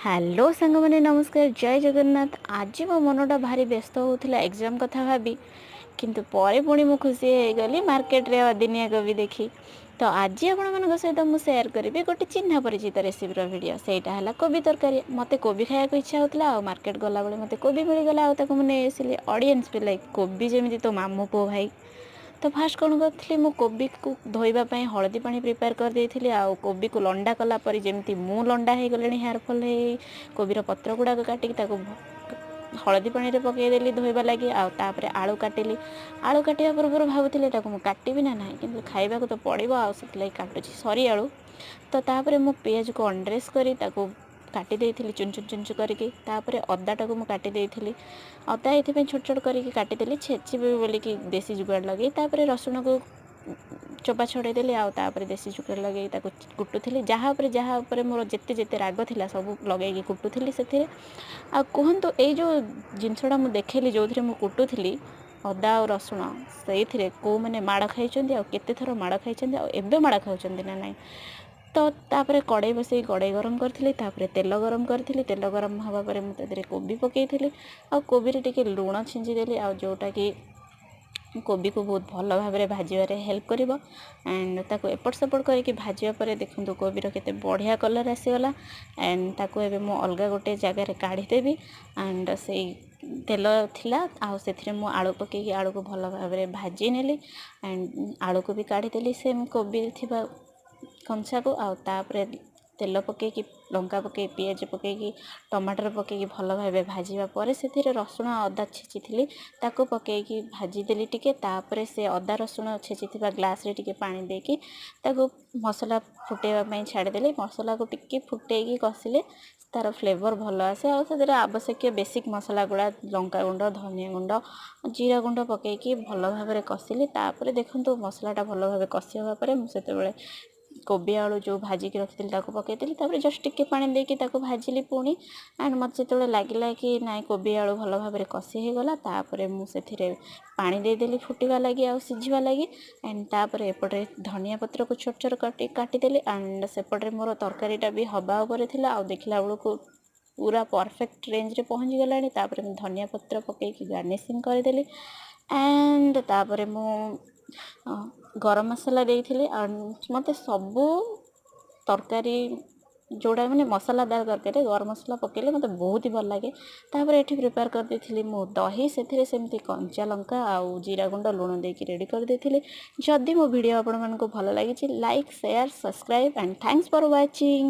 Hello ସାଙ୍ଗମାନେ, ନମସ୍କାର, ଜୟ ଜଗନ୍ନାଥ। ଆଜି ମୋ ମନଟା ଭାରି ବ୍ୟସ୍ତ ହେଉଥିଲା ଏକ୍ଜାମ୍ କଥା ଭାବି, କିନ୍ତୁ ପରେ ପୁଣି ମୁଁ ଖୁସି ହେଇଗଲି ମାର୍କେଟରେ ଅଦିନିଆ କୋବି ଦେଖି। ତ ଆଜି ଆପଣମାନଙ୍କ ସହିତ ମୁଁ ସେୟାର କରିବି ଗୋଟେ ଚିହ୍ନା ପରିଚିତ ରେସିପିର ଭିଡ଼ିଓ। ସେଇଟା ହେଲା କୋବି ତରକାରୀ। ମୋତେ କୋବି ଖାଇବାକୁ ଇଚ୍ଛା ହେଉଥିଲା ଆଉ ମାର୍କେଟ ଗଲାବେଳେ ମୋତେ କୋବି ମିଳିଗଲା ଆଉ ତାକୁ ମୁଁ ନେଇ ଆସିଲି। ଅଡ଼ିଏନ୍ସ ବି ଲାଇକ୍, କୋବି ଯେମିତି ତୋ ମାମୁଁ ପୁଅ ଭାଇ। ତ ଫାର୍ଷ୍ଟ କ'ଣ କରିଥିଲି, ମୁଁ କୋବିକୁ ଧୋଇବା ପାଇଁ ହଳଦୀ ପାଣି ପ୍ରିପେୟାର କରିଦେଇଥିଲି। ଆଉ କୋବିକୁ ଲଣ୍ଡା କଲା ପରେ, ଯେମିତି ମୁଁ ଲଣ୍ଡା ହେଇଗଲିଣି ହେୟାର୍ ଫଲ୍ ହେଇ, କୋବିର ପତ୍ର ଗୁଡ଼ାକ କାଟିକି ତାକୁ ହଳଦୀ ପାଣିରେ ପକାଇଦେଲି ଧୋଇବା ଲାଗି। ଆଉ ତାପରେ ଆଳୁ କାଟିଲି। ଆଳୁ କାଟିବା ପୂର୍ବରୁ ଭାବୁଥିଲି ଏଟାକୁ ମୁଁ କାଟିବି ନା ନାହିଁ, କିନ୍ତୁ ଖାଇବାକୁ ତ ପଡ଼ିବ ଆଉ ସେଥିଲାଗି କାଟୁଛି, ସରି ଆଳୁ। ତ ତାପରେ ମୁଁ ପିଆଜକୁ ଅନଡ୍ରେସ୍ କରି ତାକୁ କାଟି ଦେଇଥିଲି ଚୁନ ଚୁନ ଚୁନ ଚୁନ କରିକି। ତାପରେ ଅଦାଟାକୁ ମୁଁ କାଟି ଦେଇଥିଲି। ଅଦା ଏଇଥିପାଇଁ ଛୋଟ ଛୋଟ କରିକି କାଟିଦେଲି, ଛେଚିବି ବୋଲିକି ଦେଶୀ ଯୁଗାଡ଼ ଲଗେଇ। ତାପରେ ରସୁଣକୁ ଚୋପା ଛଡ଼େଇଦେଲି ଆଉ ତାପରେ ଦେଶୀ ଯୁଗାଡ଼ ଲଗେଇ ତାକୁ କୁଟୁଥିଲି। ଯାହା ଉପରେ ମୋର ଯେତେ ଯେତେ ରାଗ ଥିଲା, ସବୁ ଲଗେଇକି କୁଟୁଥିଲି ସେଥିରେ। ଆଉ କୁହନ୍ତୁ, ଏଇ ଯେଉଁ ଜିନିଷଟା ମୁଁ ଦେଖେଇଲି, ଯେଉଁଥିରେ ମୁଁ କୁଟୁଥିଲି ଅଦା ଆଉ ରସୁଣ, ସେଇଥିରେ କେଉଁମାନେ ମାଡ଼ ଖାଇଛନ୍ତି ଆଉ କେତେ ଥର ମାଡ଼ ଖାଇଛନ୍ତି ଆଉ ଏବେ ମାଡ଼ ଖାଉଛନ୍ତି ନା ନାହିଁ? ତ ତାପରେ କଡ଼େଇ ବସେଇ କଡ଼େଇ ଗରମ କରିଥିଲି। ତାପରେ ତେଲ ଗରମ କରିଥିଲି। ତେଲ ଗରମ ହେବା ପରେ ମୁଁ ତା ଦେହରେ କୋବି ପକାଇଥିଲି ଆଉ କୋବିରେ ଟିକେ ଲୁଣ ଛିଞ୍ଚିଦେଲି, ଆଉ ଯେଉଁଟାକି କୋବିକୁ ବହୁତ ଭଲ ଭାବରେ ଭାଜିବାରେ ହେଲ୍ପ କରିବ। ଆଣ୍ଡ ତାକୁ ଏପଟ ସେପଟ କରିକି ଭାଜିବା ପରେ ଦେଖନ୍ତୁ, କୋବିର କେତେ ବଢ଼ିଆ କଲର୍ ଆସିଗଲା। ଆଣ୍ଡ ତାକୁ ଏବେ ମୁଁ ଅଲଗା ଗୋଟେ ଜାଗାରେ କାଢ଼ିଦେବି। ଆଣ୍ଡ ସେଇ ତେଲ ଥିଲା ଆଉ ସେଥିରେ ମୁଁ ଆଳୁ ପକାଇକି ଆଳୁକୁ ଭଲ ଭାବରେ ଭାଜି ନେଲି। ଆଣ୍ଡ ଆଳୁକୁ ବି କାଢ଼ିଦେଲି ସେମ୍ କୋବି ଥିବା କଂସାକୁ। ଆଉ ତାପରେ ତେଲ ପକାଇକି, ଲଙ୍କା ପକାଇ, ପିଆଜ ପକାଇକି, ଟମାଟର ପକାଇକି ଭଲ ଭାବେ ଭାଜିବା ପରେ ସେଥିରେ ରସୁଣ ଅଦା ଛେଚିଥିଲି, ତାକୁ ପକାଇକି ଭାଜିଦେଲି ଟିକେ। ତାପରେ ସେ ଅଦା ରସୁଣ ଛେଚିଥିବା ଗ୍ଲାସ୍ରେ ଟିକେ ପାଣି ଦେଇକି ତାକୁ ମସଲା ଫୁଟେଇବା ପାଇଁ ଛାଡ଼ିଦେଲି। ମସଲାକୁ ଟିକେ ଫୁଟେଇକି କଷିଲେ ତା'ର ଫ୍ଲେଭର୍ ଭଲ ଆସେ। ଆଉ ସେଥିରେ ଆବଶ୍ୟକୀୟ ବେସିକ୍ ମସଲା ଗୁଡ଼ା ଲଙ୍କା ଗୁଣ୍ଡ, ଧନିଆ ଗୁଣ୍ଡ, ଜିରା ଗୁଣ୍ଡ ପକାଇକି ଭଲ ଭାବରେ କଷିଲି। ତାପରେ ଦେଖନ୍ତୁ, ମସଲାଟା ଭଲ ଭାବେ କଷି ହେବା ପରେ ମୁଁ ସେତେବେଳେ କୋବି ଆଳୁ ଯେଉଁ ଭାଜିକି ରଖିଥିଲି, ତାକୁ ପକାଇଦେଲି। ତାପରେ ଜଷ୍ଟ ଟିକେ ପାଣି ଦେଇକି ତାକୁ ଭାଜିଲି ପୁଣି। ଆଣ୍ଡ ମୋତେ ଯେତେବେଳେ ଲାଗିଲା କି ନାଇଁ, କୋବି ଆଳୁ ଭଲ ଭାବରେ କଷି ହେଇଗଲା, ତାପରେ ମୁଁ ସେଥିରେ ପାଣି ଦେଇଦେଲି ଫୁଟିବା ଲାଗି ଆଉ ସିଝିବା ଲାଗି। ଆଣ୍ଡ ତାପରେ ଏପଟେ ଧନିଆ ପତ୍ରକୁ ଛୋଟ ଛୋଟ କାଟିଦେଲି। ଆଣ୍ଡ ସେପଟରେ ମୋର ତରକାରୀଟା ବି ହେବା ଉପରେ ଥିଲା ଆଉ ଦେଖିଲା ବେଳକୁ ପୁରା ପରଫେକ୍ଟ ରେଞ୍ଜରେ ପହଞ୍ଚିଗଲାଣି। ତାପରେ ମୁଁ ଧନିଆ ପତ୍ର ପକାଇକି ଗାର୍ନିସିଂ କରିଦେଲି। ଆଣ୍ଡ ତାପରେ ମୁଁ ଗରମ ମସଲା ଦେଇଥିଲି। ଆଣ୍ଡ ମୋତେ ସବୁ ତରକାରୀ ଯେଉଁଟା ମାନେ ମସଲାଦାର ତରକାରୀ, ଗରମ ମସଲା ପକାଇଲେ ମୋତେ ବହୁତ ହି ଭଲ ଲାଗେ। ତାପରେ ଏଠି ପ୍ରିପେୟାର କରିଦେଇଥିଲି ମୁଁ ଦହି। ସେଥିରେ ସେମିତି କଞ୍ଚା ଲଙ୍କା ଆଉ ଜିରା ଗୁଣ୍ଡ, ଲୁଣ ଦେଇକି ରେଡ଼ି କରିଦେଇଥିଲି। ଯଦି ମୋ ଭିଡ଼ିଓ ଆପଣମାନଙ୍କୁ ଭଲ ଲାଗିଛି, like, share, subscribe and thanks for watching.